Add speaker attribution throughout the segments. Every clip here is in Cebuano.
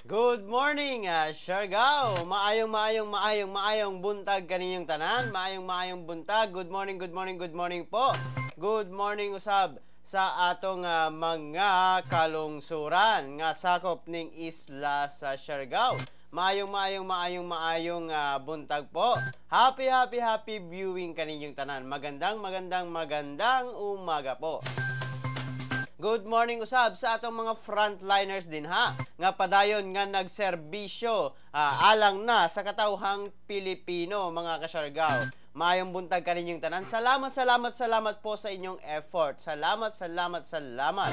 Speaker 1: Good morning, Siargao. Maayong maayong maayong maayong buntag kaninyong tanan. Maayong maayong buntag. Good morning, good morning, good morning po. Good morning usab sa atong mga kalungsuran nga sakop ning isla sa Siargao. Maayong maayong maayong maayong buntag po. Happy, happy, happy viewing kaninyong tanan. Magandang magandang magandang umaga po. Good morning usab sa atong mga frontliners din ha nga padayon nga nagserbisyo alang na sa katawhang Pilipino, mga kasyargao. Maayong buntag kaninyong tanan. Salamat, salamat, salamat po sa inyong effort. Salamat, salamat, salamat.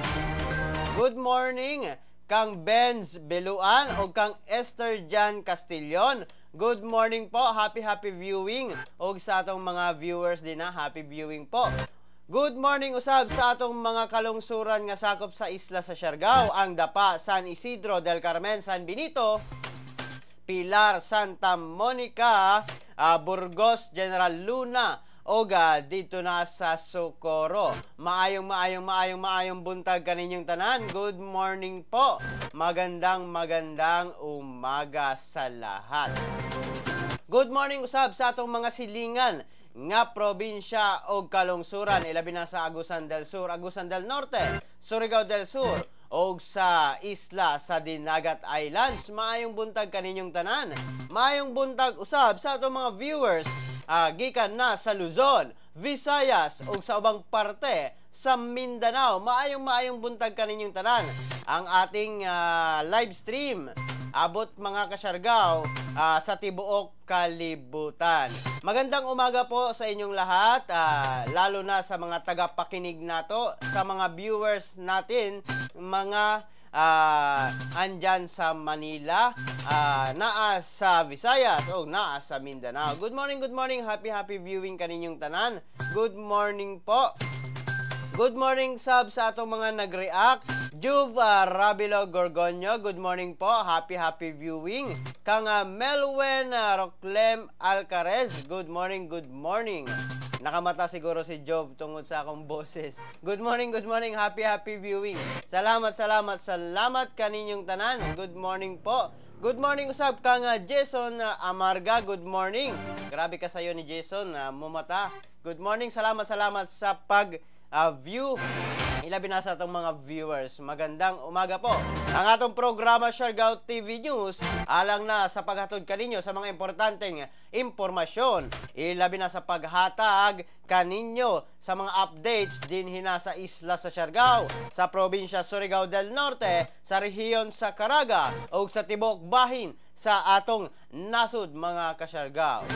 Speaker 1: Good morning kang Benz Beluan o kang Esther Jan Castillon. Good morning po. Happy, happy viewing. Og sa atong mga viewers din ha, happy viewing po. Good morning usab sa atong mga kalungsuran nga sakop sa isla sa Siargao, ang Dapa, San Isidro del Carmen, San Benito, Pilar, Santa Monica, Burgos, General Luna, og dito na sa Socorro. Maayong maayong maayong maayong buntag kaninyong tanan. Good morning po. Magandang magandang umaga sa lahat. Good morning usab sa atong mga silingan nga probinsya o kalungsuran, ilabi na sa Agusan del Sur, Agusan del Norte, Surigao del Sur o sa isla sa Dinagat Islands. Maayong buntag kaninyong tanan. Maayong buntag usab sa atong mga viewers gikan na sa Luzon, Visayas o sa ubang parte sa Mindanao. Maayong maayong buntag kaninyong tanan. Ang ating live stream abot, mga kasyargaw, sa tibuok kalibutan. Magandang umaga po sa inyong lahat, lalo na sa mga tagapakinig nato, sa mga viewers natin, mga andyan sa Manila, naa sa Visayas o naa sa Mindanao. Good morning, good morning, happy happy viewing kaninyong tanan. Good morning po. Good morning sab sa atong mga nag-react. Juve Rabilo Gorgonio, good morning po. Happy happy viewing. Kang Melwen Roclem Alcarez, good morning, good morning. Nakamata siguro si Job tungod sa akong boses. Good morning. Happy happy viewing. Salamat, salamat, salamat kaninyong tanan. Good morning po. Good morning usab kang Jason Amarga. Good morning. Grabe ka sayo ni Jason, mumata. Good morning. Salamat, salamat sa pag view. Ilabi na sa atong mga viewers. Magandang umaga po. Ang atong programa Siargao TV News alang na sa paghatod kaninyo sa mga importanteng impormasyon. Ilabi na sa paghatag kaninyo sa mga updates dinhi na sa isla sa Siargao, sa probinsya Surigao del Norte, sa rehiyon sa Caraga ug sa tibuok bahin sa atong nasod, mga kasyargao.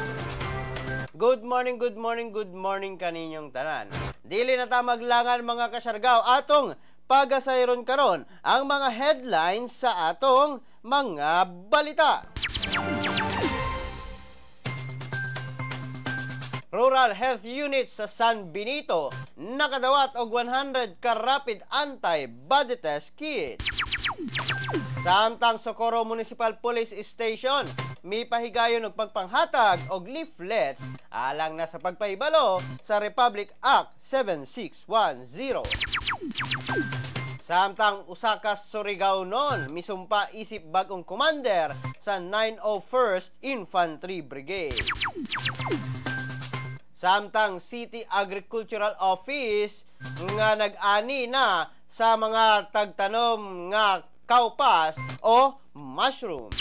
Speaker 1: Good morning, good morning, good morning kaninyong tanan. Dili na ta maglangan, mga kasyargao, atong pagasayron karon ang mga headlines sa atong mga balita. Rural Health Unit sa San Benito nakadawat og 100 ka rapid anti-body test kit. Samtang Socorro Municipal Police Station mipahigayon og pagpanghatag og leaflets alang na sa pagpahibalo sa Republic Act 7610. Samtang usa ka Surigao non misumpa isip bag-ong commander sa 901st Infantry Brigade. Samtang City Agricultural Office nga nag-ani na sa mga tagtanom nga kaupas o mushroom.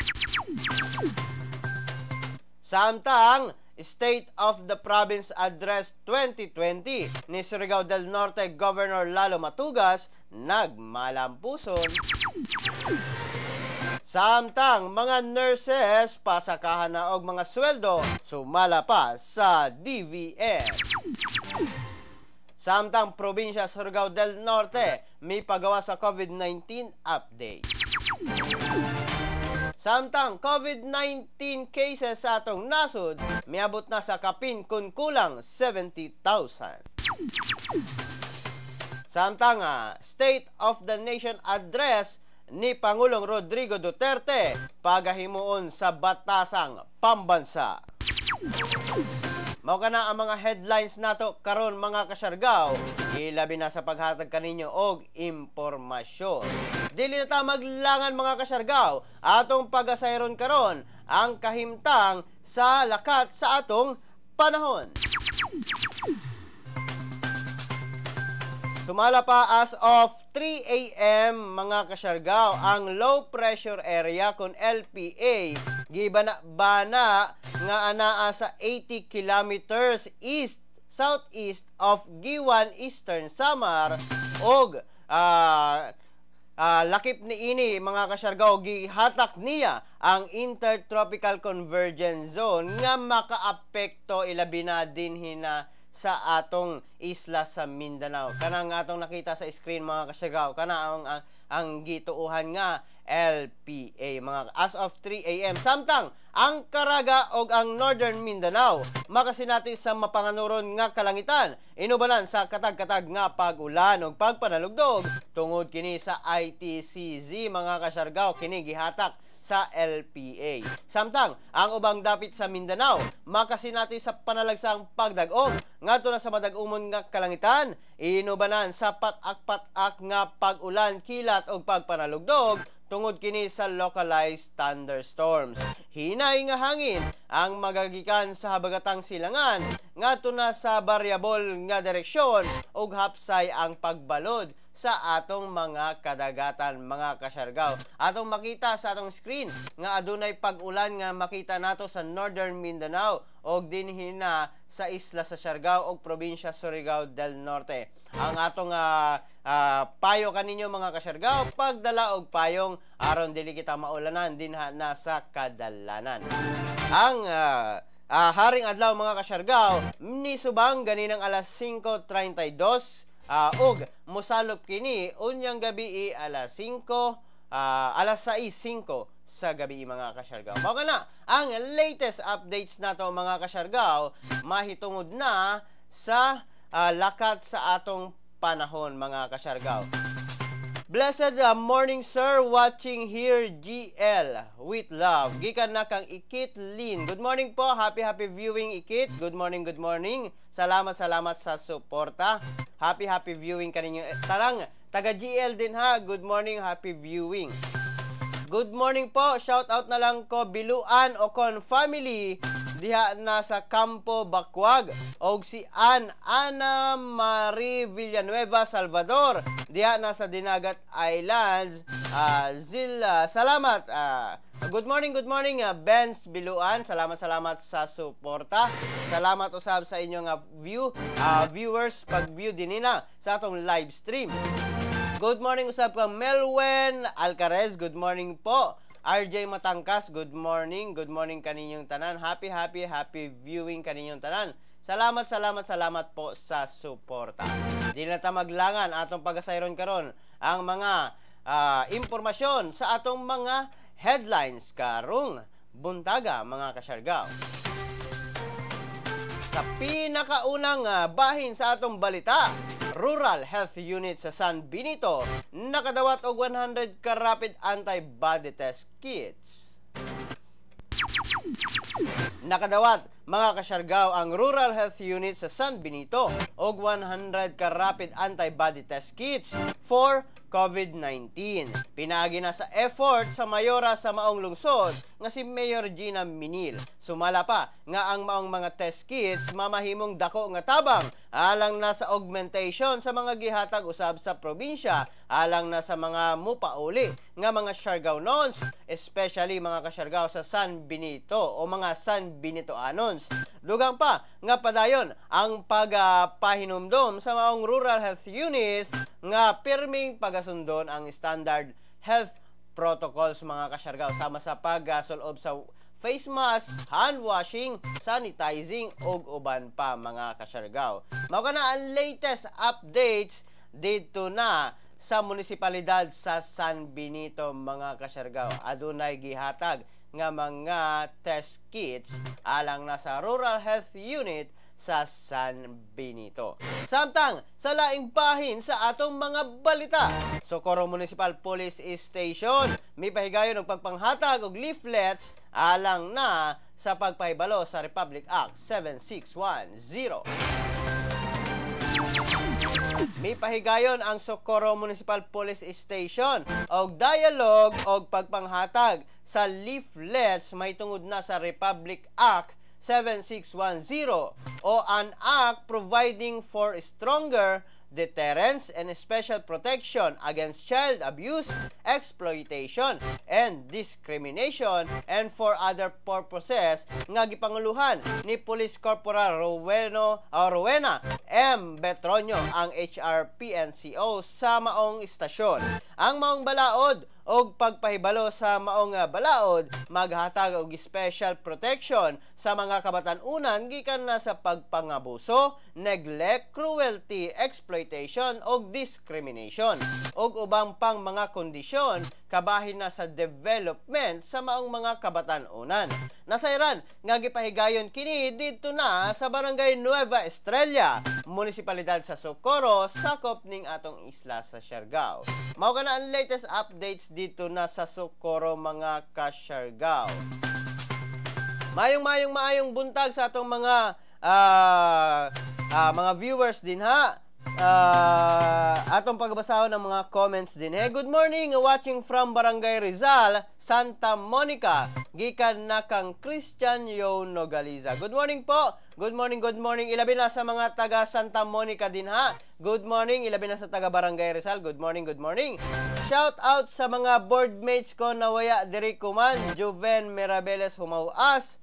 Speaker 1: Samtang State of the Province Address 2020 ni Surigao del Norte Governor Lalo Matugas nagmalampuson. Samtang mga nurses pasakahan na og mga sweldo sumala pa sa DVM. Samtang probinsya Surigao del Norte may pagawa sa COVID-19 update. Samtang COVID-19 cases sa atong nasod miabot na sa kapin kun kulang 70,000. Samtang State of the Nation Address ni Pangulong Rodrigo Duterte pagahimuon sa batasang pambansa. Mao kana ang mga headlines nato karon, mga kasyargaw, ilabi na sa paghatag kaninyo og impormasyon. Dili na ta maglangan, mga kasyargaw, atong pagasayron karon ang kahimtang sa lakat sa atong panahon. Sumala pa as of 3 a.m., mga kasyargaw, ang low pressure area kon LPA gibana-bana nga anaa sa 80 kilometers east southeast of Guiuan, Eastern Samar og lakip niini, mga kasyargaw, gihatak niya ang Intertropical Convergence Zone nga makaapekto ilabi na dinhi na sa atong isla sa Mindanao. Kanang atong nakita sa screen, mga kasyargaw, kana ang gituohan nga LPA mga as of 3 a.m. Samtang ang Caraga og ang Northern Mindanao makasinati sa mapanganuron nga kalangitan inubanan sa katag-katag nga pag-ulan ug pagpanalugdog tungod kini sa ITCZ, mga kasyargaw, kini gihatak sa LPA. Samtang ang ubang dapit sa Mindanao makasinati sa panalagsang pagdag-om ngadto na sa madag-umon nga kalangitan inubanan sa pat-ak-pat-ak nga pag-ulan, kilat ug pagpanalugdog tungod kini sa localized thunderstorms. Hinay nga hangin ang magagikan sa habagatang silangan ngadto na sa variable nga direksyon ug hapsay ang pagbalod sa atong mga kadagatan, mga kasyargaw. Atong makita sa atong screen nga adunay pag-ulan nga makita nato sa Northern Mindanao og dinhi na sa isla sa Siargao og probinsya Surigao del Norte. Ang atong payo kaninyo, mga kasyargaw, pagdala og payong aron dili kita maulanan dinha na sa kadalanan. Ang haring adlaw, mga kasyargaw, nisubang ganinang alas 5:32 ug mosalop kini unyang gabi alas 5, alas 6:05 sa gabi, mga kasyargaw. Mao kana ang latest updates nato, mga kasyargaw, mahitungod na sa lakat sa atong panahon, mga kasyargaw. Blessed morning, sir, watching here GL with love. Gikan na kang Ikit Lin. Good morning po, happy happy viewing, Ikit. Good morning, good morning. Salamat, salamat sa suporta. Happy happy viewing kaninyo. Tarang taga GL din ha. Good morning, happy viewing. Good morning po. Shout out na lang ko Biluan Ocon family diha na sa Campo Bakwag og si Ann Ana Marie Villanueva Salvador diha na sa Dinagat Islands. Zil, salamat. Good morning, good morning, Benz Biluan. Salamat, salamat sa suporta. Salamat usab sa inyong viewers pag-view din na sa atong live stream. Good morning usab kang Melwen Alcarez. Good morning po. RJ Matangkas, good morning. Good morning kaninyong tanan. Happy, happy, happy viewing kaninyong tanan. Salamat, salamat, salamat po sa suporta. Di na ta maglangan, atong pagasayron karon ang mga impormasyon sa atong mga headlines karong buntaga, mga kasyargaw. Sa pinakaunang bahin sa atong balita, Rural Health Unit sa San Benito nakadawat og 100 ka rapid antibody test kits. Nakadawat, mga kasyargaw, ang Rural Health Unit sa San Benito og 100 ka rapid antibody test kits for COVID-19. Pinaagi na sa effort sa mayora sa maong lungsod nga si Mayor Gina Minil. Sumala pa nga ang maong mga test kits mamahimong dako nga tabang alang na sa augmentation sa mga gihatag usab sa probinsya alang na sa mga mupauli nga mga Siargaonons, especially, mga kasyargaw, sa San Benito o mga San Benitoanons. Dugang pa nga padayon ang pagpahinumdom sa maong Rural Health Unit nga pirming pagasundon ang standard health protocols, mga kasyargaw, sama sa pagsulob sa face mask, hand washing, sanitizing ug uban pa, mga kasyargaw. Mao kana ang latest updates dito na sa munisipalidad sa San Benito, mga kasyargaw. Adunay gihatag nga mga test kits alang na sa Rural Health Unit sa San Benito. Samtang sa laing bahin sa atong mga balita, Socorro Municipal Police Station mipahigayon og pagpanghatag og leaflets alang na sa pagpahibalo sa Republic Act 7610. Mipahigayon ang Socorro Municipal Police Station og dialogue og pagpanghatag sa leaflets mahitungod na sa Republic Act 7610 o an act providing for stronger deterrence and special protection against child abuse, exploitation, and discrimination and for other purposes nga gipanguluhan ni Police Corporal Rowena M. Betronio, ang HRPNCO sa maong istasyon. Ang maong balaod og pagpahibalo sa maong balaod maghatag og special protection sa mga kabatan-unan gikan na sa pagpangabuso, neglect, cruelty, exploitation og discrimination ug ubang pang mga kondisyon kabahin na sa development sa maong mga kabatan-unan. Nasayran nga gipahigayon kini didto na sa Barangay Nueva Estrella, munisipalidad sa Socorro, sakop ning atong isla sa Siargao. Mao kana ang latest updates dito na sa Socorro, mga ka-Siargao. Mayong mayong maayong buntag sa atong mga viewers din ha. Atong pagbasahon ng mga comments din eh. Good morning, watching from Barangay Rizal, Santa Monica. Gikan na kang Christian Yo Nogaliza. Good morning po. Good morning, good morning. Ilabi na sa mga taga Santa Monica din ha. Good morning, ilabi na sa taga Barangay Rizal. Good morning, good morning. Shout out sa mga boardmates ko na waya diri kuman, Juven Mirabeles Humawas.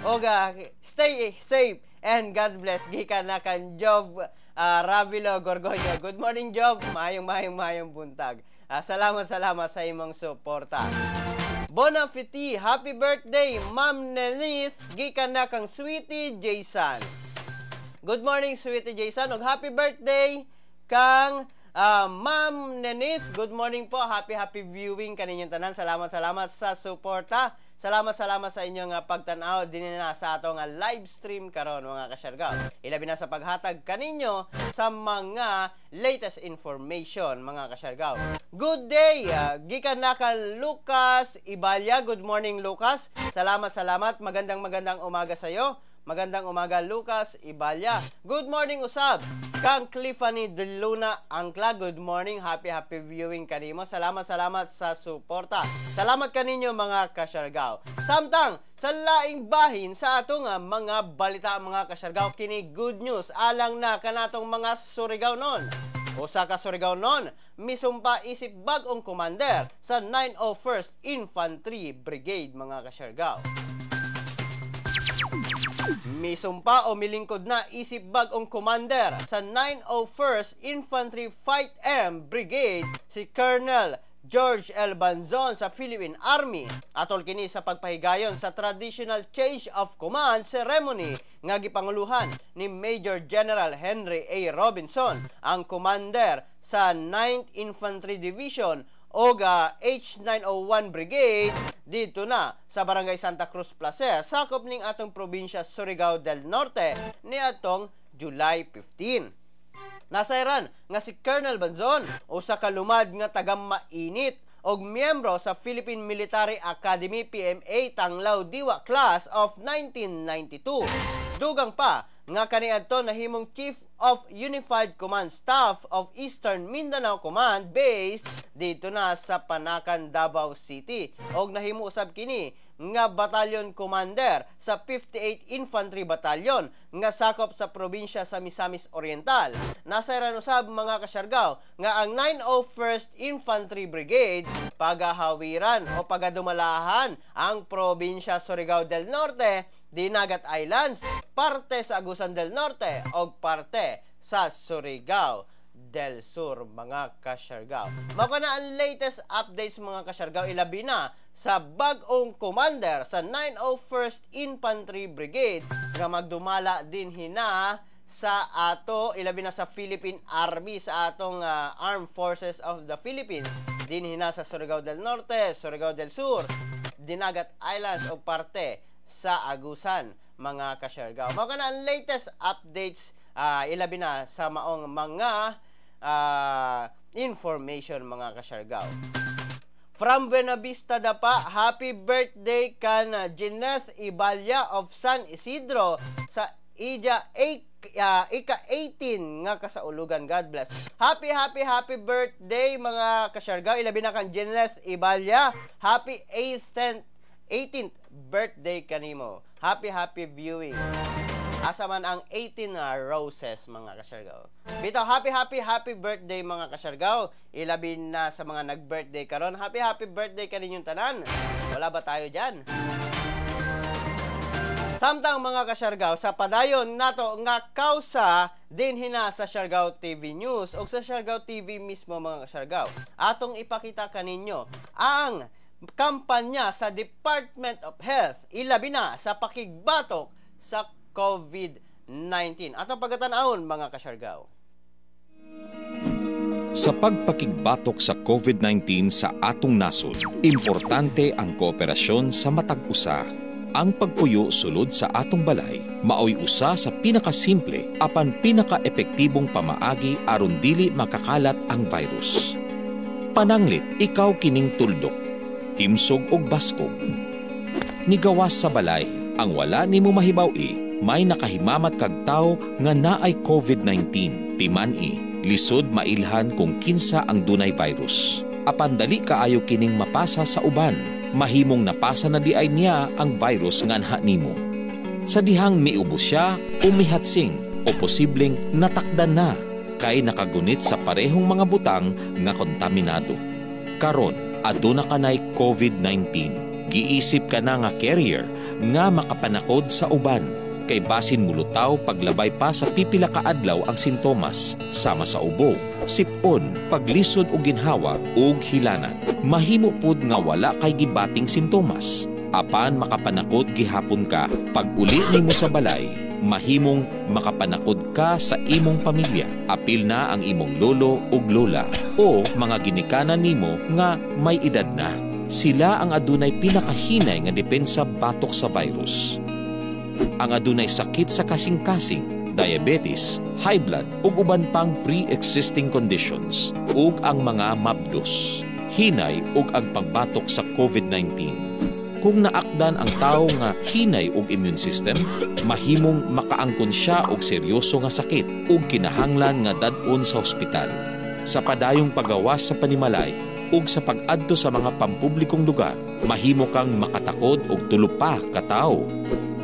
Speaker 1: Oga, stay safe and God bless. Gikan na kan Job Ravilo Gorgonio. Good morning, Job. Maayong maayong maayong buntag. Salamat, salamat sa imong suporta. Bon appetit, happy birthday, Ma'am Nenith. Gikan na kang Sweetie Jason. Good morning, Sweetie Jason. Ug happy birthday kang Ma'am Nenith. Good morning po. Happy, happy viewing kaninyong tanan. Salamat, salamat sa suporta. Salamat, salamat sa inyong pagtanaw din na sa atong live stream karon, mga kasyargaw. Ilabi na sa paghatag kaninyo sa mga latest information, mga kasyargaw. Good day! Gikan na ka Lucas Ibalya. Good morning, Lucas. Salamat, salamat. Magandang magandang umaga sa iyo. Magandang umaga, Lucas Ibalya. Good morning usab kang Cliffany De Luna Angkla. Good morning. Happy happy viewing kanimo. Salamat, salamat sa suporta. Salamat kaninyo, mga kasyargaw. Samtang sa laing bahin sa atong mga balita, mga kasyargaw, kini good news alang na kanatong mga Surigao non. Usa ka Surigao non misumpa isip bag-ong commander sa 901st Infantry Brigade, mga kasyargaw. Misumpa o milingkod na isip bag-ong commander sa 901st Infantry Fight M Brigade si Colonel George L. Banzon sa Philippine Army. Atol kini sa pagpahigayon sa traditional change of command ceremony nga gipanguluhan ni Major General Henry A. Robinson, ang commander sa 9th Infantry Division o H901 Brigade dito na sa Barangay Santa Cruz Placer, sakop ning atong probinsya Surigao del Norte niadtong July 15. Nasayran nga si Colonel Banzon usa ka lumad nga taga mainit og miyembro sa Philippine Military Academy PMA Tanglaw Diwa Class of 1992. Dugang pa nga kaniadto nahimong Chief of Unified Command Staff of Eastern Mindanao Command based dito na sa Panacan, Davao City og nahimo usab kini nga battalion commander sa 58 Infantry Battalion nga sakop sa probinsya sa Misamis Oriental. Nasayran usab, mga kasyargaw, nga ang 901st Infantry Brigade pagahawiran o pagadumalahan ang probinsya Surigao del Norte, Dinagat Islands, parte sa Agusan del Norte o parte sa Surigao del Sur, mga kasyargaw. Mao na ang latest updates, mga kasyargaw, ilabi na sa bag-ong commander sa 901st Infantry Brigade nga magdumala din hina sa ato, ilabi na sa Philippine Army, sa atong Armed Forces of the Philippines din hina sa Surigao del Norte, Surigao del Sur, Dinagat Islands o parte sa Agusan mga kasyargaw. Mao kana ang latest updates ilabi na sa maong mga information mga kasyargaw. From Buenavista Dapa, happy birthday kan Jeanette Ibalya of San Isidro sa ija ika-18 nga kasaulugan. God bless. Happy, happy, happy birthday mga kasyargaw. Ilabi na kan Jeanette Ibalya. Happy 18th birthday kanimo. Happy, happy viewing. Asa man ang 18 roses mga kasyargaw. Bitaw, happy, happy, happy birthday mga kasyargaw. Ilabi na sa mga nag-birthday karon. Happy, happy birthday kaninyong tanan. Wala ba tayo dyan? Samtang mga kasyargaw, sa padayon nato nga kausa dinhi na sa Siargao TV News o sa Siargao TV mismo mga kasyargaw. Atong ipakita kaninyo ang kampanya sa Department of Health ilabi na sa pakigbatok sa COVID-19. Atong pagatan-awon mga kasyargaw.
Speaker 2: Sa pagpakigbatok sa COVID-19 sa atong nasod, importante ang kooperasyon sa matag usa. Ang pagpuyo sulod sa atong balay maoy usa sa pinakasimple apan pinakaepektibong pamaagi aron dili makakalat ang virus. Pananglit ikaw kining tuldok, timsog og baskog. Nigawas sa balay, ang wala nimo mahibaw-i, may nakahimamat kag tawo nga naay COVID-19. Timan-i, lisod mailhan kung kinsa ang dunay virus. Apan dali kaayo kining mapasa sa uban. Mahimong napasa na di ay niya ang virus nganha nimo. Sa dihang miubo siya o mihatsing o posibleng natakdan na kay nakagunit sa parehong mga butang nga kontaminado. Karon, aduna kanay COVID-19. Giisip ka na nga carrier nga makapanakod sa uban. Kay basin mulutaw paglabay pa sa pipila ka adlaw ang sintomas sama sa ubo, sipon, paglisod og ginhawa ug hilanat. Mahimo pud nga wala kay gibating sintomas apan makapanakod gihapon ka. Pag-uli nimo sa balay, mahimong makapanakod ka sa imong pamilya. Apil na ang imong lolo ug lola o mga ginikanan nimo nga may edad na. Sila ang adunay pinakahinay nga depensa batok sa virus. Ang adunay sakit sa kasing-kasing, diabetes, high blood ug uban pang pre-existing conditions ug ang mga mabdos, hinay ug ang pangbatok sa COVID-19. Kung naakdan ang tawo nga hinay og immune system, mahimong makaangkon siya og seryoso nga sakit ug kinahanglan nga dad-on sa ospital. Sa padayong pagawas sa panimalay ug sa pag-adto sa mga pampublikong lugar, mahimo kang makatakod og tulo pa ka tawo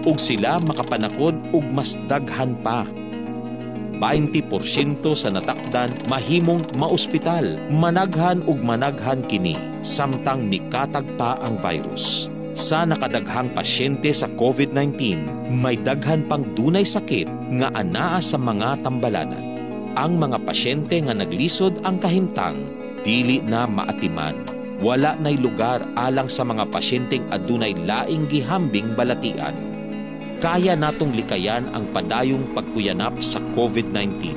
Speaker 2: ug sila makapanakod og mas daghan pa. 20% sa natakdan mahimong maospital, managhan ug managhan kini samtang mikatag pa ang virus. Sa nakadaghang pasyente sa COVID-19, may daghan pang dunay sakit nga anaa sa mga tambalanan. Ang mga pasyente nga naglisod ang kahimtang dili na maatiman. Wala na'y lugar alang sa mga pasyenteng adunay laing gihambing balatian. Kaya natong likayan ang padayong pagkuyanap sa COVID-19.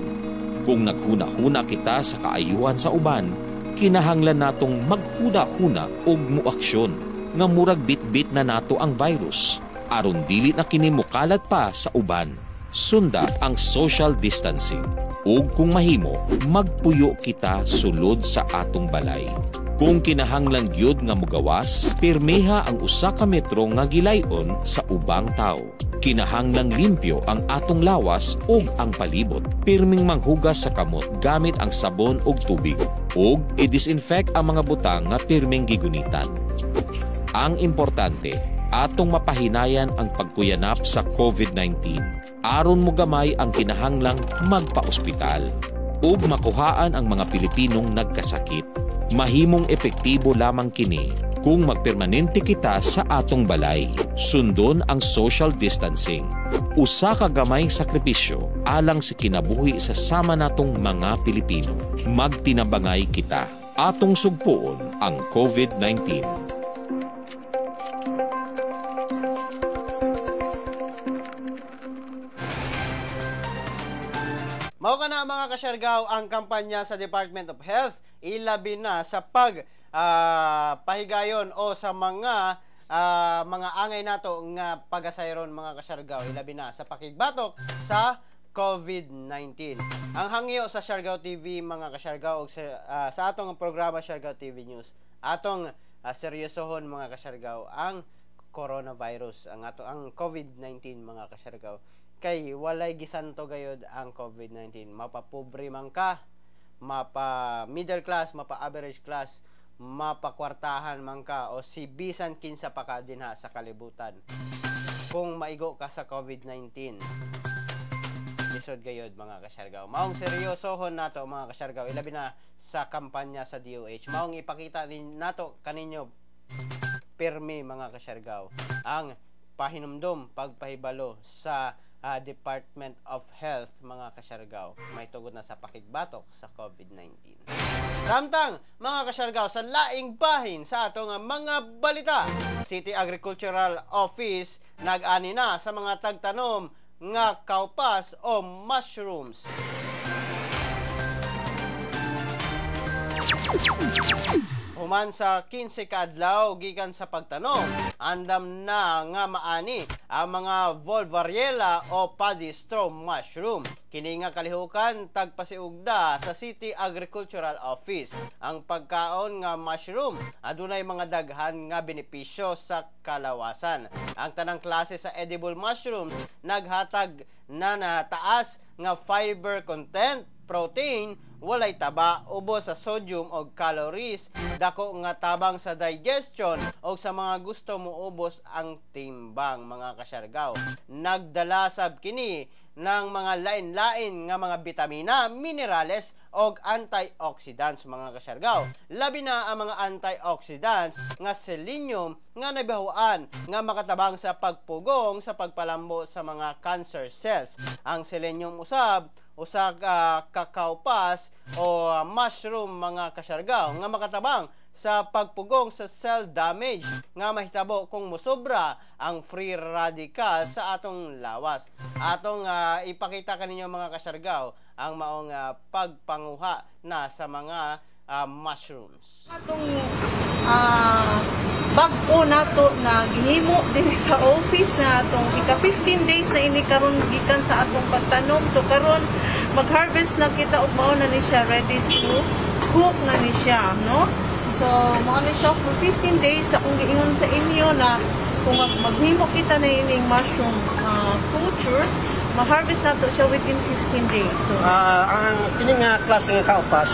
Speaker 2: Kung naghuna-huna kita sa kaayuhan sa uban, kinahanglan natong maghuna-huna og muaksyon nga murag bitbit na nato ang virus aron dili na kini mokalat pa sa uban. Sunda ang social distancing ug kung mahimo, magpuyo kita sulod sa atong balay. Kung kinahanglan gyud nga mogawas, pirmiha ang usa ka metro nga gilayon sa ubang tawo. Kinahanglang limpyo ang atong lawas ug ang palibot. Pirming manghugas sa kamot gamit ang sabon ug tubig ug i-disinfect ang mga butang nga pirming gigunitan. Ang importante, atong mapahinayan ang pagkuyanap sa COVID-19 aron mogamay ang kinahanglang magpa-ospital ug makuhaan ang mga Pilipinong nagkasakit. Mahimong epektibo lamang kini kung magpermanente kita sa atong balay. Sundon ang social distancing. Usa ka gamayng sakripisyo alang sa kinabuhi sa sama natong mga Pilipino. Magtinabangay kita. Atong sugpuon ang COVID-19.
Speaker 1: Mao kana mga kasyargaw ang kampanya sa Department of Health ilabi na sa pag pahigayon o sa mga mga angay nato nga pagasayron, mga kasyargaw, ilabi na sa pakigbatok sa COVID-19. Ang hangyo sa Siargao TV, mga kasyargaw, ug sa atong programa Siargao TV News, atong seryosohon, mga kasyargaw, ang coronavirus, ang ato ang COVID-19, mga kasyargaw, kay walay gisanto gayod ang COVID-19. Mapapobre man ka, mapa middle class, mapa average class, mapakwartahan man ka o si bisan kinsa pa ka dinha sa kalibutan, kung maigo ka sa COVID-19, lisod gayod, mga kasyargaw. Maong seryosohon nato, mga kasyargaw, ilabi na sa kampanya sa DOH. Maong ipakita rin nato kaninyo pirmi, mga kasyargaw, ang pahinumdom, pagpahibalo sa Department of Health, mga kasyargaw, may tugod na sa pakigbatok sa COVID-19. Samtang, mga kasyargaw, sa laing bahin sa atong mga balita, City Agricultural Office nag-ani na sa mga tagtanom nga kaupas o mushrooms. Human sa 15 ka adlaw gikan sa pagtanom, andam na nga maani ang mga Volvariella o paddy straw mushroom. Kini nga kalihukan tagpasiugda sa City Agricultural Office. Ang pagkaon nga mushroom adunay mga daghan nga benepisyo sa kalawasan. Ang tanang klase sa edible mushrooms naghatag na na taas nga fiber content, protein, walay taba, ubos sa sodium og calories, dako nga tabang sa digestion og sa mga gusto moubos ang timbang, mga kasyargaw. Nagdala sab kini ng mga lain-lain nga mga bitamina, minerales og antioxidants, mga kasyargaw. Labi na ang mga antioxidants nga selenium nga nabahuan nga makatabang sa pagpugong sa pagpalambo sa mga cancer cells. Ang selenium usab usa ka kakaupas o mushroom, mga kasyargaw, nga makatabang sa pagpugong sa cell damage nga mahitabo kung mosobra ang free radical sa atong lawas. Atong ipakita kaninyo, mga kasyargaw, ang maong pagpanguha na sa mga mushrooms.
Speaker 3: Atong bag-o nato na gihimo dinhi sa office na atong ika 15 days na ini karon gikan sa atong pagtanom. So karon mag-harvest na kita ug mao na ni siya, ready to cook na ni siya, no? So mao ni siya for 15 days. Akong giingon sa inyo na kung maghimo kita na ining mushroom culture, ma-harvest nato siya within 15 days. So
Speaker 4: Ang kini nga klase nga kaupas,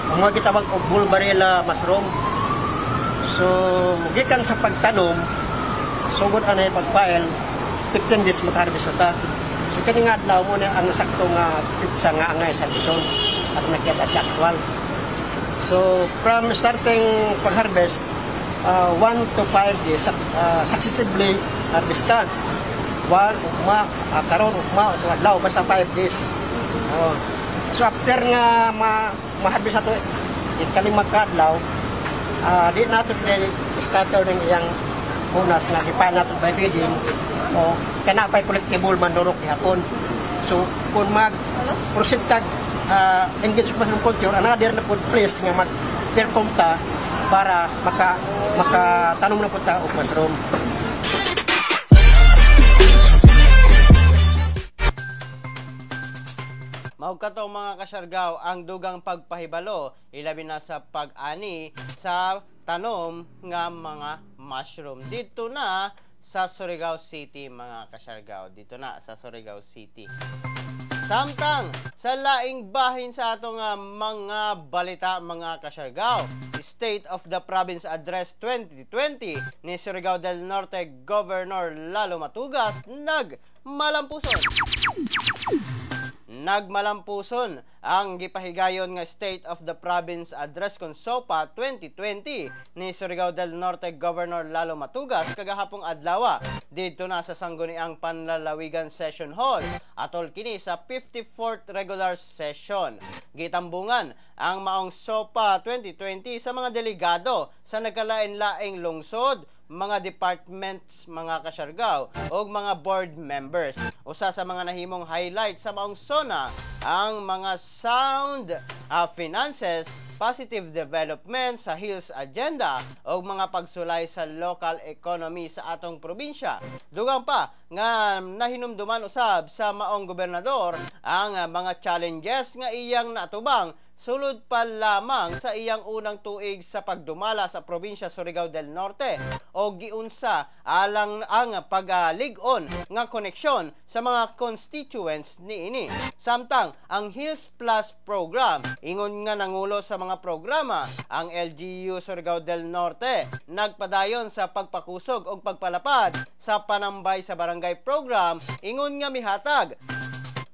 Speaker 4: ang mga gitawag og Bulbarella mushroom. So gikan sa pagtanom, sugod anay pag-file, 15 days maka-harvest na ta. So kini nga adlaw mo na ang sakto nga pitsa nga angay sa Luzon at nakita sa actual. So from starting pag-harvest, 1 to 5 days successively harvest ta. 1 ugma, karon ugma, adlaw, basta 5 days. Oh. So after nga ma-harvest ato ikalima ka adlaw, di nato scatter ng iyang hunas nga gipa nato by feeding o kana pay collectible man durok gihapon. So kung mag proceed tag engage mushroom culture, another na pud place nga mag perform ta para maka maka tanom na pud ta og mushroom.
Speaker 1: Mao kato, mga kasyargaw, ang dugang pagpahibalo ilabi na sa pag-ani sa tanom nga mga mushroom dito na sa Surigao City, mga kasyargaw, dito na sa Surigao City. Samtang sa laing bahin sa atong mga balita, mga kasyargaw, State of the Province Address 2020 ni Surigao del Norte Governor Lalo Matugas nagmalampuson. Nagmalampuson ang gipahigayon nga State of the Province Address kon SOPA 2020 ni Surigao del Norte Governor Lalo Matugas kagahapong adlaw didto na sa Sangguniang Panlalawigan Session Hall, atol kini sa 54th regular session. Gitambungan ang maong SOPA 2020 sa mga delegado sa nagkalain-laing lungsod, mga departments, mga kasyargaw, ug mga board members. Usa sa mga nahimong highlight sa maong SONA ang mga sound finances positive development sa Hills Agenda o mga pagsulay sa local economy sa atong probinsya. Dugang pa nga nahinumduman usab sa maong gobernador ang mga challenges nga iyang naatubang sulod pa lamang sa iyang unang tuig sa pagdumala sa probinsya Surigao del Norte o giunsa alang ang pagalig-on nga koneksyon sa mga constituents niini. Samtang ang Hills Plus program, ingon nga nangulo sa mga programa ang LGU Surigao del Norte, nagpadayon sa pagpakusog og pagpalapad sa Panambay sa Barangay program, ingon nga mihatag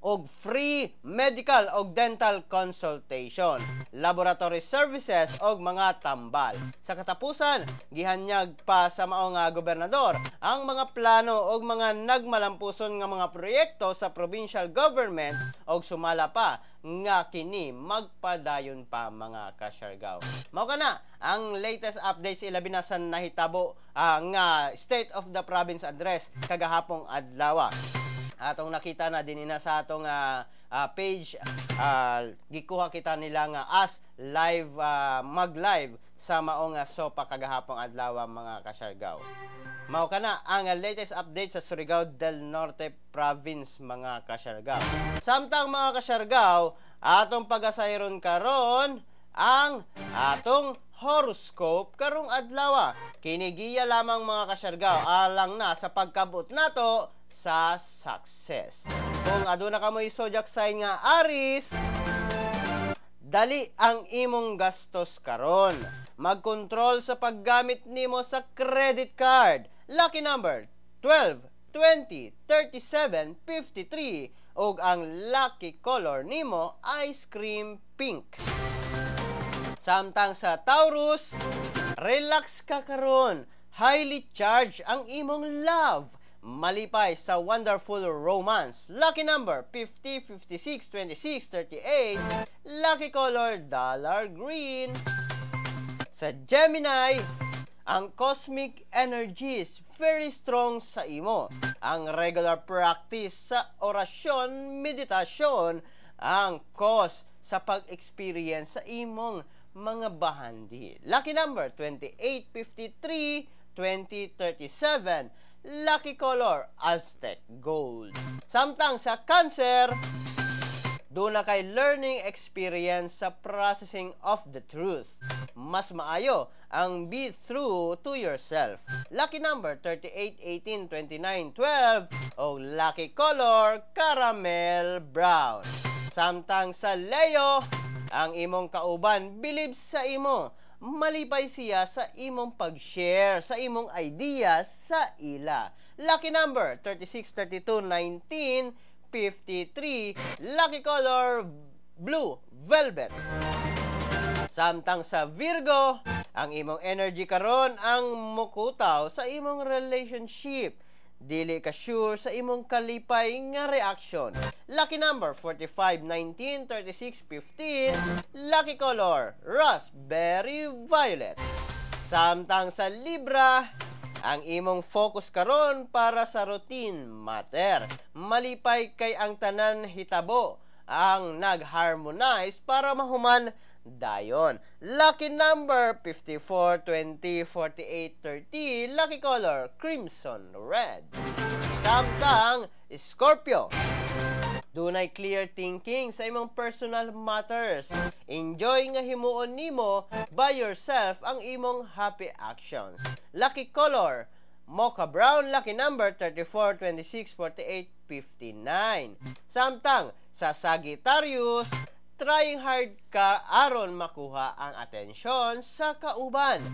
Speaker 1: og free medical og dental consultation, laboratory services og mga tambal. Sa katapusan, gihanyag pa sa maong gobernador ang mga plano og mga nagmalampuson nga mga proyekto sa provincial government og sumala pa nga kini magpadayon pa, mga kasyargaw. Mao kana ang latest updates, ilabi na sa nahitabo nga State of the Province Address kagahapong adlaw. Atong nakita na din ina sa atong page, gikuha kita nila nga as live, mag-live sa maong sopa kagahapong adlaw, mga kasyargaw. Mao kana ang latest update sa Surigao del Norte Province, mga kasyargaw. Samtang, mga kasyargaw, atong pagasayron karon ang atong horoscope karong adlaw. Kinigiya lamang, mga kasyargaw, alang na sa pagkabot nato sa success. Kung aduna kamoy zodiac sign nga Aries, dali ang imong gastos karon. Magkontrol sa paggamit nimo sa credit card. Lucky number 12, 20, 37, 53 ug ang lucky color nimo, ice cream pink. Samtang sa Taurus, relax ka karon. Highly charged ang imong love. Malipay sa wonderful romance. Lucky number 50, 56, 26, 38. Lucky color, dollar green. Sa Gemini, ang cosmic energies very strong sa imo. Ang regular practice sa orasyon, meditasyon, ang cause sa pag-experience sa imong mga bahandi. Lucky number 28, 53, 20, 37. Lucky color, Aztec gold. Samtang sa Cancer, duna kay learning experience sa processing of the truth. Mas maayo ang be true to yourself. Lucky number 38, 18, 29, 12 o lucky color, caramel brown. Samtang sa Leo, ang imong kauban believe sa imo. Malipay siya sa imong pag-share sa imong ideas sa ila. Lucky number 36, 32, 19, 53. Lucky color, blue velvet. Samtang sa Virgo, ang imong energy karon ang mukutaw sa imong relationship. Dili ka sure sa imong kalipay nga reaction. Lucky number 45, 19, 36, 15. Lucky color, raspberry violet. Samtang sa Libra, ang imong focus karon para sa routine matter. Malipay kay ang tanan hitabo ang nag-harmonize para mahuman dayon. Lucky number 54, 20, 48, 30. Lucky color, crimson red. Samtang Scorpio, dunay clear thinking sa imong personal matters. Enjoy nga himuon nimo by yourself ang imong happy actions. Lucky color, mocha brown. Lucky number 34, 26, 48, 59. Samtang sa Sagittarius, trying hard ka aron makuha ang atensyon sa kauban.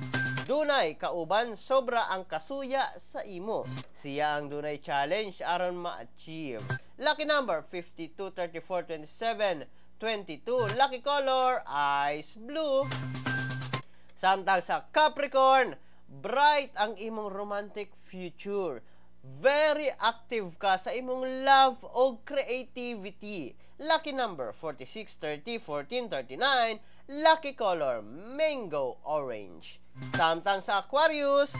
Speaker 1: Dunay kauban sobra ang kasuya sa imo. Siya ang dunay challenge aron ma-achieve. Lucky number 52, 34, 27, 22. Lucky color, ice blue. Samtang sa Capricorn, bright ang imong romantic future. Very active ka sa imong love o creativity. Lucky number 46, 30, 14, 39. Lucky color, mango orange. Samtang sa Aquarius,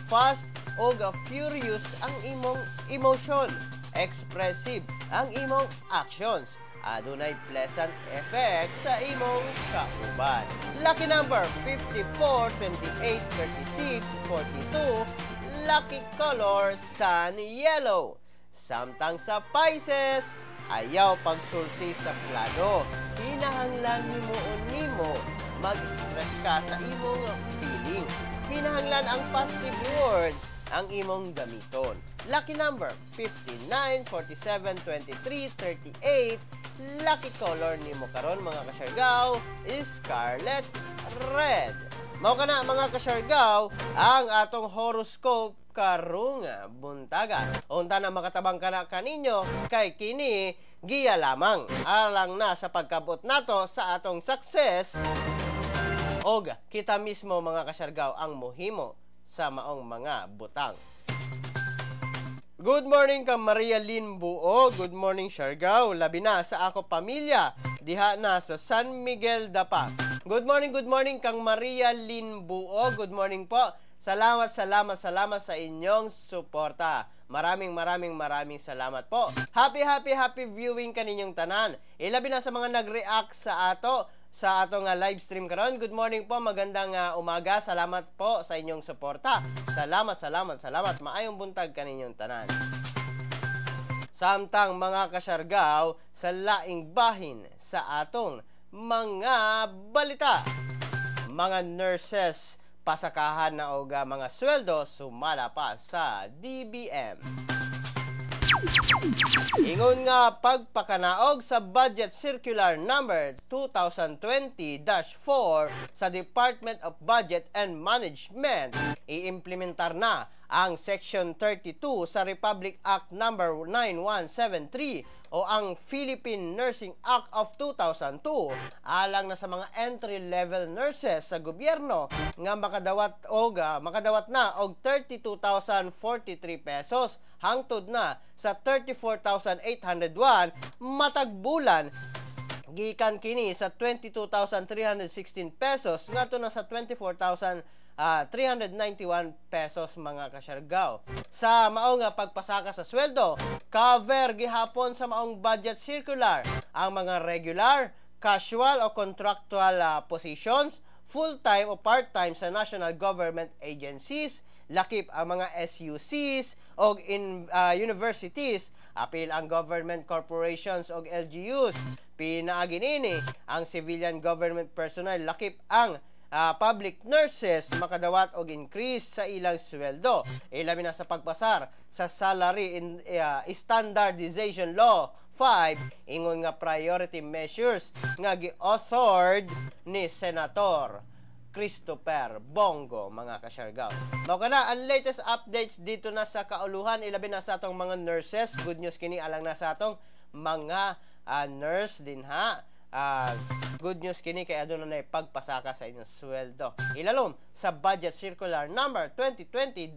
Speaker 1: fast o furious ang imong emotion. Expressive ang imong actions. Adunay pleasant effect sa imong kauban. Lucky number 54, 28, 36, 42. Lucky color sun yellow. Samtang sa Pisces, ayaw pagsulti sa plano. Hinahanglan himuon nimo mag-express ka sa imong feelings. Hinahanglan ang positive words ang imong gamiton. Lucky number 59, 47, 23, 38. Lucky color nimo karon, mga kasyargaw, is scarlet red. Mao kana, mga kasyargaw, ang atong horoscope karong buntaga. Unta na makatabang kana kaninyo kay kini giya lamang alang na sa pagkabot nato sa atong success og kita mismo, mga kasyargaw, ang muhimo sa maong mga butang. Good morning kang Maria Lynn Buo. Good morning, Siargao. Labi na sa ako pamilya diha na sa San Miguel Dapa. Good morning kang Maria Lynn Buo. Good morning po. Salamat, salamat, salamat sa inyong suporta. Maraming, maraming, maraming salamat po. Happy, happy, happy viewing kaninyong tanan. Ilabi na sa mga nag-react sa atong live stream karon. Good morning po, magandang umaga. Salamat po sa inyong suporta. Salamat, salamat, salamat. Maayong buntag kaninyong tanan. Samtang, mga kasyargaw, sa laing bahin sa atong mga balita. Mga nurses pasakahan na og mga sweldo sumala pa sa DBM. Ingon nga pagpakanaog sa Budget Circular Number 2020-4 sa Department of Budget and Management, iimplementar na ang Section 32 sa Republic Act Number 9173 o ang Philippine Nursing Act of 2002 alang na sa mga entry-level nurses sa gobyerno nga makadawat na og 32,043 pesos hangtod na sa 34,801 matag bulan, gikan kini sa 22,316 pesos ngadto na sa 24,391 pesos, mga kasyargaw. Sa mao nga pagpasaka sa sweldo, cover gihapon sa maong budget circular ang mga regular, casual o contractual positions, full-time o part-time sa national government agencies, lakip ang mga SUCs og in universities, apil ang government corporations og LGUs. Pinaagi nini ang civilian government personnel lakip ang public nurses makadawat og increase sa ilang sweldo. Ilabi na sa pagpasar sa Salary Standardization Law 5, ingon nga priority measures nga gi-authored ni Senator Christopher Bong Go, mga kasyargaw. Mao kana ang latest updates dito na sa kauluhan, ilabi na sa atong mga nurses. Good news kini alang na sa atong mga nurse din ha. Good news kini kay aduna na pagpasaka sa inyong sweldo. Ilalom sa Budget Circular Number 2020-4,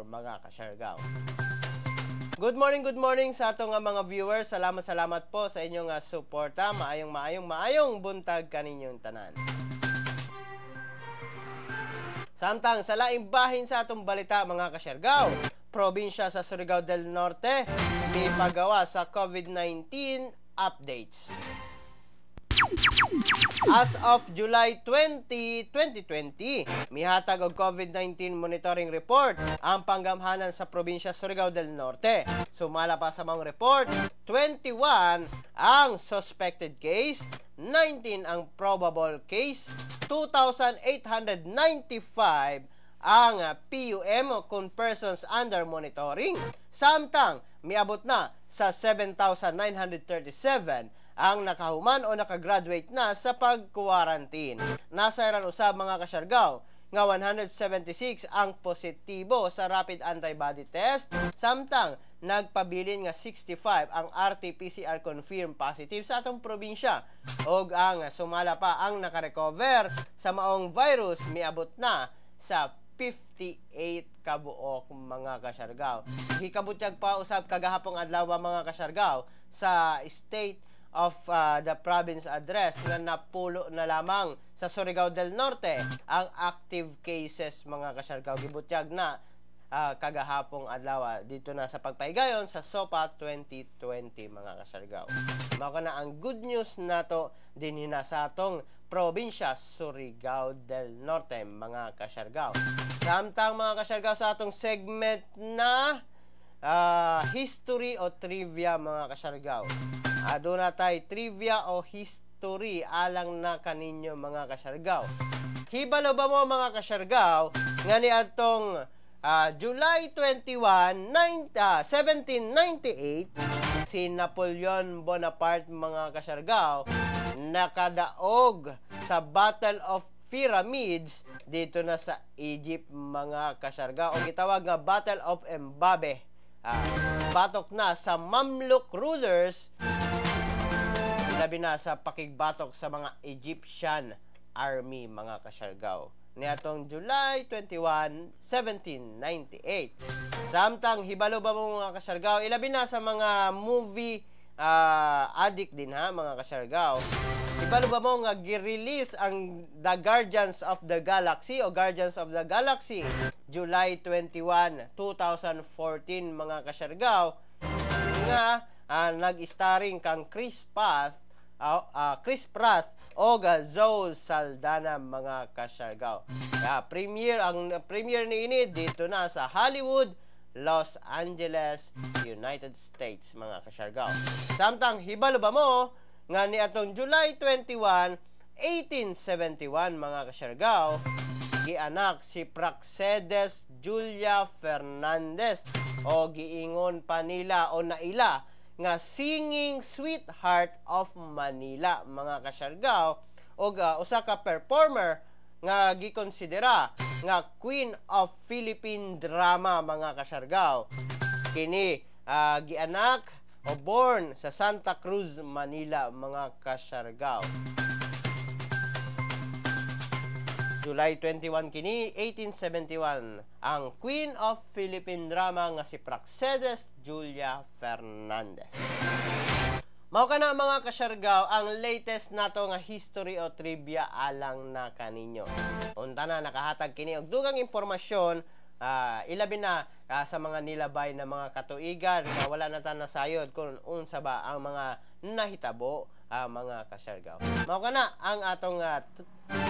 Speaker 1: mga kasyargaw. Good morning sa atong mga viewers. Salamat, salamat po sa inyong suporta. Maayong, maayong, maayong buntag kaninyong tanan. Samtang sa laing bahin sa atong balita, mga kasyargaw, probinsya sa Surigao del Norte mipagawa sa COVID-19 updates. As of July 20, 2020, mihatag og COVID-19 monitoring report ang panggamhanan sa probinsya Surigao del Norte. Sumala pa sa mga report, 21 ang suspected case, 19 ang probable case, 2,895 ang PUM kung persons under monitoring. Samtang miabot na sa 7,937 ang nakahuman o nakagraduate na sa pag-quarantine. Nasayran usab, mga kasyargaw, nga 176 ang positibo sa rapid antibody test, samtang nagpabilin nga 65 ang RT-PCR confirmed positive sa atong probinsya, og ang sumala pa ang nakarecover sa maong virus miabot na sa 58 kabuok, mga kasyargaw. Gikabutyag pa usab kagahapong adlaw, mga kasyargaw, sa State of the Province Address nga napulo na lamang sa Surigao del Norte ang active cases, mga kasyargaw. Gibutyag na kagahapong adlaw dito na sa pagpahigayon sa SOPA 2020, mga Kasyargaw. Mao na ang good news nato dinhi na sa atong probinsya Surigao del Norte, mga Kasyargaw. Samtang, mga Kasyargaw, sa atong segment na history o trivia, mga Kasyargaw. Aduna tay trivia o history alang na kaninyo, mga Kasyargaw. Hibalo ba mo, mga Kasyargaw, nga ni atong July 21, 9, 1798, si Napoleon Bonaparte, mga Kasyargaw, nakadaog sa Battle of Pyramids dito na sa Egypt, mga Kasyargaw, o gitawag nga Battle of Embabeh. Batok na sa Mamluk rulers, labi na sa pakigbatok sa mga Egyptian army, mga Kasyargaw, niatong July 21, 1798. Samtang hibalo ba mo, mga Kasyargaw, ilabi na sa mga movie addict din ha, mga Kasyargaw, hibalo ba mo nga gi-release ang The Guardians of the Galaxy o Guardians of the Galaxy July 21, 2014, mga Kasyargaw, nga nag-starring kang Chris Pratt o Zoe Saldana, mga Kasyargaw? Yeah, premiere ang premiere niini dito na sa Hollywood, Los Angeles, United States, mga Kasyargaw. Samtang hibalo ba mo nga ni atong July 21, 1871, mga Kasyargaw, gianak si Praxedes Julia Fernandez o giingon pa nila o naila nga Singing Sweetheart of Manila, mga Kasyargaw, og usa ka performer nga gikonsidera nga Queen of Philippine Drama, mga Kasyargaw? Kini gianak o born sa Santa Cruz, Manila, mga Kasyargaw. July 21 kini, 1871, ang Queen of Philippine Drama nga si Praxedes Julia Fernandez. Mao kana, mga Kasyargaw, ang latest nato nga history o trivia alang na kaninyo. Unta na nakahatag kini og dugang impormasyon, ilabi na sa mga nilabay na mga katuigan nga wala na ta nasayod kung unsa ba ang mga nahitabo, mga Kasyargaw. Mao kana ang atong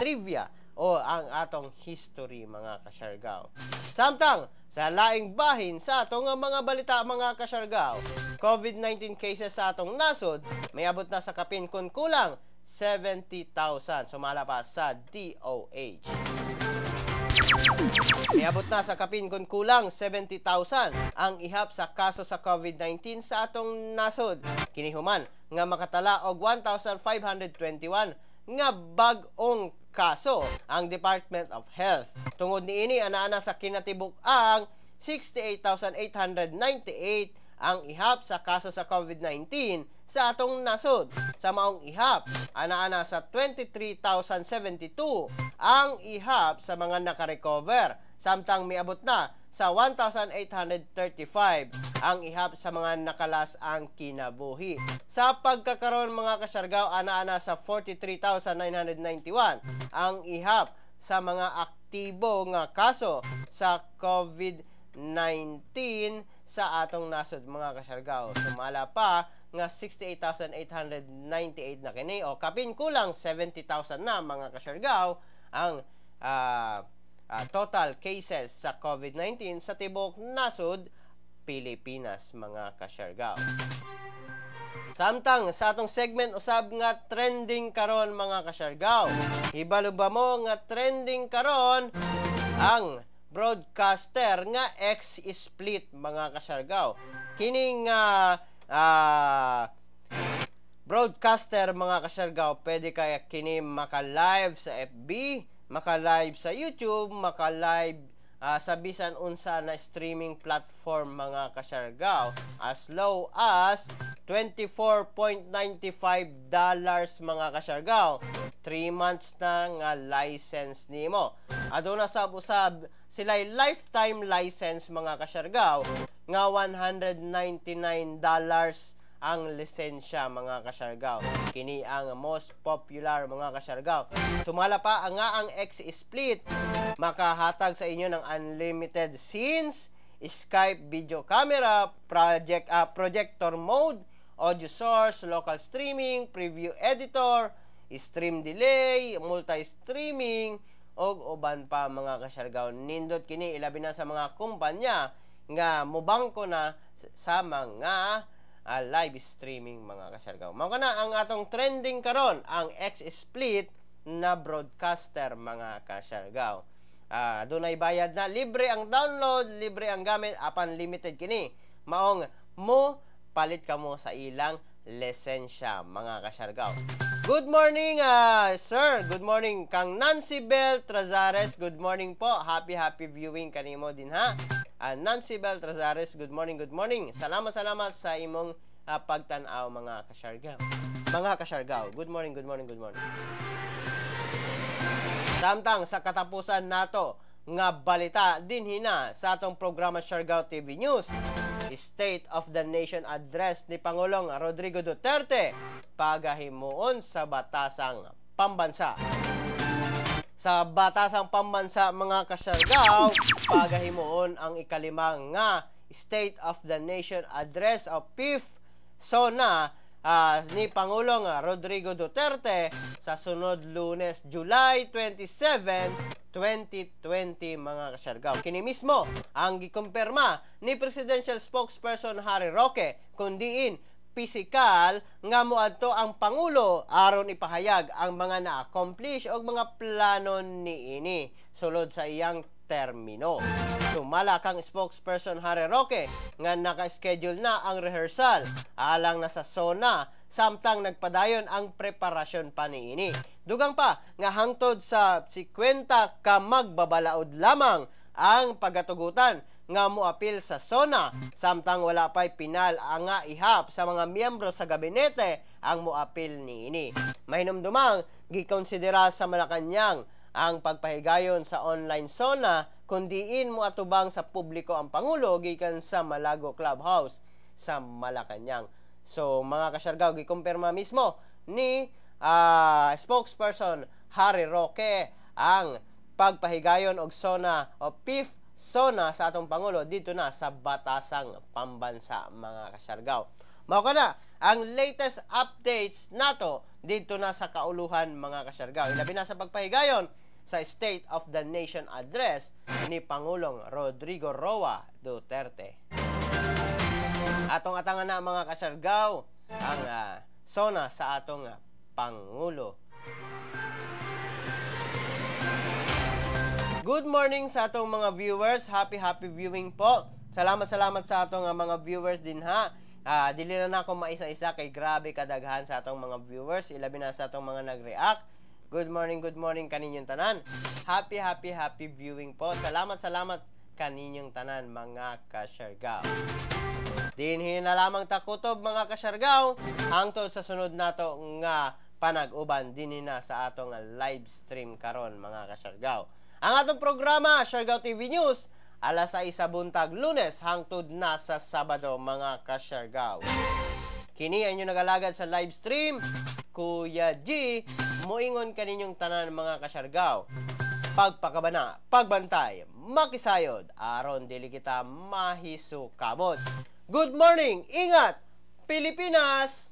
Speaker 1: trivia o ang atong history, mga Kasyargaw. Samtang sa laing bahin sa atong mga balita, mga Kasyargaw, COVID-19 cases sa atong nasod may abot na sa kapin kun kulang 70,000, sumala pa sa DOH. Miabot na sa kapin kun kulang 70,000 ang ihap sa kaso sa COVID-19 sa atong nasod. Kini human nga makatala og 1,521 nga bag-ong kaso ang Department of Health. Tungod niini, ana-ana sa kinatibuk ang 68,898 ang ihap sa kaso sa COVID-19 sa atong nasod. Sa maong ihap, ana-ana sa 23,072 ang ihap sa mga nakarecover. Samtang miabot na sa 1,835 ang ihap sa mga nakalas ang kinabuhi. Sa pagkakaroon, mga Kasyargaw, ana-ana sa 43,991 ang ihap sa mga aktibo nga kaso sa COVID-19 sa atong nasod, mga Kasyargaw. Sumala pa nga 68,898 na kini o kapin kulang 70,000 na, mga Kasyargaw, ang total cases sa COVID-19 sa tibok nasod Pilipinas, mga Kasyargaw. Samtang sa atong segment usab nga trending karon, mga Kasyargaw. Hibalo ba mo nga trending karon ang broadcaster nga ex-split, mga Kasyargaw? Kini nga broadcaster, mga Kasyargaw, pwede kaya kini maka-live sa FB, maka-live sa YouTube, maka-live sa bisan unsa na streaming platform, mga Kasyargaw, as low as $24.95, mga Kasyargaw. 3 months na nga license nimo. Aduna sab usab sila'y lifetime license, mga Kasyargaw, nga $199 ang lisensya, mga Kasyargaw. Kini ang most popular, mga Kasyargaw. Sumala pa nga ang X-Split makahatag sa inyo ng unlimited scenes. Skype video camera, projector mode, audio source, local streaming, preview editor, stream delay, multi-streaming, og uban pa, mga kasyargaw. Nindot kini ilabi na sa mga kumpanya nga mubangko na sa mga live streaming, mga kasyargaw. Mao kana ang atong trending karon, ang XSplit na broadcaster, mga kasyargaw. Dunay bayad na, libre ang download, libre ang gamit, apan limited kini. Maong mo palit kamo sa ilang lisensya, mga kasyargaw. Good morning, sir. Good morning kang Nancy Bell Trazares. Good morning po. Happy happy viewing kanimo din ha. Nancy Bell Trazares, good morning, good morning. Salamat, salamat sa imong pagtan-aw, mga kasyargaw. Mga kasyargaw, good morning, good morning, good morning. Samtang sa katapusan nato nga balita dinhi na sa atong programa Siargao TV News. State of the Nation Address ni Pangulong Rodrigo Duterte pagahimuon sa Batasang Pambansa. Sa Batasang Pambansa, mga kasyargaw, pagahimuon ang ikalima nga State of the Nation Address o fifth SONA ni Pangulong Rodrigo Duterte sa sunod Lunes, July 27, 2020, mga kasyargaw. Kini mismo ang gikumpirma ni Presidential Spokesperson Harry Roque kung diin pisikal nga moadto ang Pangulo aron ipahayag ang mga na-accomplish o mga plano niini sulod sa iyang termino. Sumala kang spokesperson Harry Roque nga naka-schedule na ang rehearsal alang na sa SONA samtang nagpadayon ang preparasyon pa niini. Dugang pa nga hangtod sa 50 ka magbabalaod lamang ang pagatugutan nga moapil sa SONA samtang wala pa'y pinal ang nga ihap sa mga miyembro sa gabinete ang moapil niini. Mahinumdumang gikonsidera sa Malacañang ang pagpahigayon sa online SONA kung diin mo atubang sa publiko ang Pangulo gikan sa Malago Clubhouse sa Malacañang. So mga kasyargaw, gikumpirma mismo ni spokesperson Harry Roque ang pagpahigayon og SONA o fifth SONA sa atong Pangulo dito na sa Batasang Pambansa, mga kasyargaw. Mao kana ang latest updates nato dito na sa kauluhan, mga kasyargaw. Ilabi na sa pagpahigayon sa State of the Nation Address ni Pangulong Rodrigo Roa Duterte. Atong atangan na, mga kasyargaw, ang SONA sa atong Pangulo. Good morning sa atong mga viewers. Happy happy viewing po. Salamat salamat sa atong mga viewers din ha. Dili na nako maisa-isa kay grabe kadaghan sa atong mga viewers, ilabi na sa atong mga nag-react. Good morning kaninyong tanan. Happy happy happy viewing po. Salamat salamat kaninyong tanan, mga kasyargaw. Dinhi na lamang takutob, mga kasyargaw, hangtod sa sunod nato nga panag-uban dinhi na sa atong live stream karon, mga kasyargaw. Ang atong programa Siargao TV News alas 6 sa buntag, Lunes hangtod na sa Sabado, mga kasyargaw. Kini ang inyong nagalagad sa live stream, Kuya G, moingon kaninyong tanan, mga kasyargaw. Pagpakabana, pagbantay, makisayod, aron dili kita mahisukamot. Good morning, ingat, Pilipinas!